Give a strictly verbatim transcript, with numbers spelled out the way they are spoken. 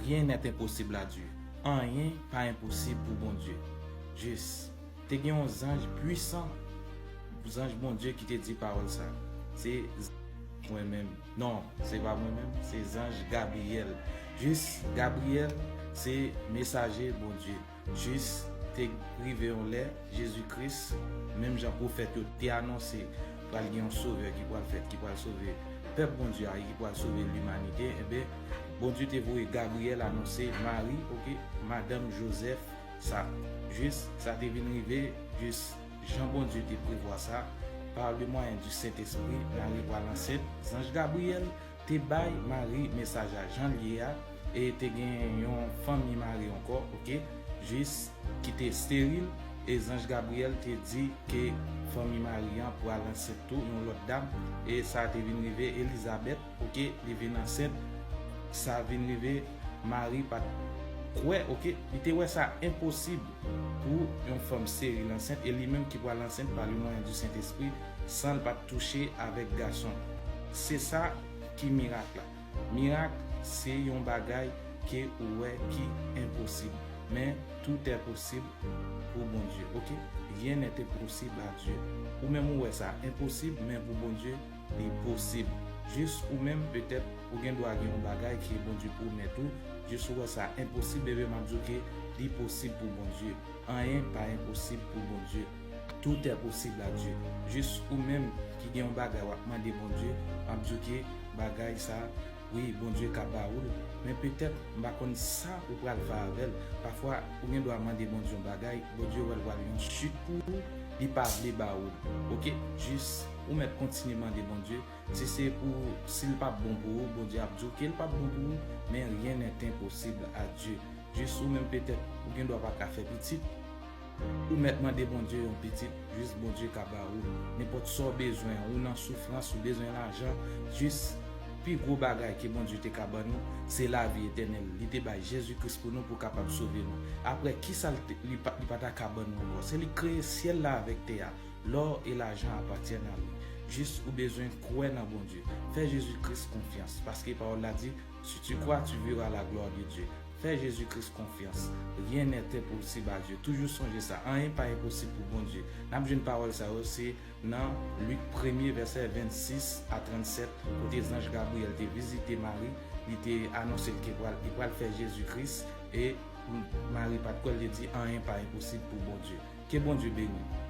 Rien n'est impossible à Dieu. Anyen pa enposib pou Bondye. Jis, te gen yon zanj pwisan, zanj Bondye ki te di pawòl sa. Se mwen menm. Non, se pa mwen menm, se zanj Gabriyèl. Jis, Gabriyèl, se mesaje Bondye. Jis, te rive yon lè, Jezi Kris, menm jan pwofèt yo te anonse, pral gen yon sovè ki pral fèt, ki pral sove pèp Bondye a, e ki pral sove limanite, enben, Bondye te voye Gabriyèl anonse Mari, oke, madanm Jozèf, sa. Jis, sa te vin rive, jis jan Bondye te prevwa sa, par le moyen du Saint-Esprit, Mari pral ansent, zanj Gabriyèl te bay Mari mesaj a jan l ye a, e te gen yon fanmi Mari ankò, oke, jis ki te esteril, e zanj Gabriyèl te di ke fanmi Mari an pral ansent tou, yon lòt dam, e sa te vin rive Elizabèt, oke, li vin ansent, sa vin rive Mari pa t kwè, oke, li te wè sa enposib pou yon fanm esteril ansent, e li menm ki pral ansent par le moyen du Saint-Esprit, san l pa t touche avèk gason. Se sa ki mirak la. Mirak, se yon bagay ke ou wè ki enposib. Men, tout est possible pour Bondye, oke? Rien n'est impossible à Dieu. Ou menm ou wè sa enposib, men pou Bondye, li posib. Jis ou menm, petèt, ou gen dwa gen yon bagay ke Bondye pwomèt ou, jis ou wè sa enposib, ebyen m ap di w ke li posib pou Bondye. Anyen pa enposib pou Bondye. Tout est possible à Dieu. Jis ou menm ki gen yon bagay w ap mande Bondye, m ap di w ke bagay sa, wi, Bondye ka ba ou l, men petèt m pa konn sa ou pral fè avè l. Pafwa, ou gen dwa mande Bondye yon bagay, Bondye wè l pral yon chit pou ou, li pa vle ba ou l. Oke? Jis ou mèt kontinye mande Bondye. Si se pou, si l p ap bon pou ou, Bondye ap di w ke l p ap bon pou ou, men rien n'est impossible à Dieu. Jis ou menm petèt, ou gen dwa pa ka fè pitit. Ou mèt mande Bondye yon pitit, jis Bondye ka ba ou. Nenpòt sa w bezwen, ou nan soufrans, ou bezwen lajan, jis pi gwo bagay ke Bondye te ka ban nou, se lavi etènèl. Li te bay Jezi Kris pou nou, pou kapab sove nou. Apre, kisa l te, li pa, li pa ta ka ban nou ankò? Se li k kreye syèl la avèk tè a. L'or et l'argent appartiennent à lui. Jis ou bezwen kwè nan Bondye. Fè Jezi Kris konfyans, paske pawòl la di, si tu crois, tu verras la gloire de Dieu. Fè Jezi Kris konfyans. Rien n'est impossible à Dieu. Toujou sonje sa. Anyen pa enposib pou Bondye. N ap jwenn pawòl sa yo, se nan Lik premye, vèsè vennsis a trannsèt, kote zanj Gabriyèl te vizite Mari, li te anonse l ke pral, li pral fè Jezi Kris, e Mari pa t kwè, l te di, anyen pa enposib pou Bondye. Ke Bondye beni w.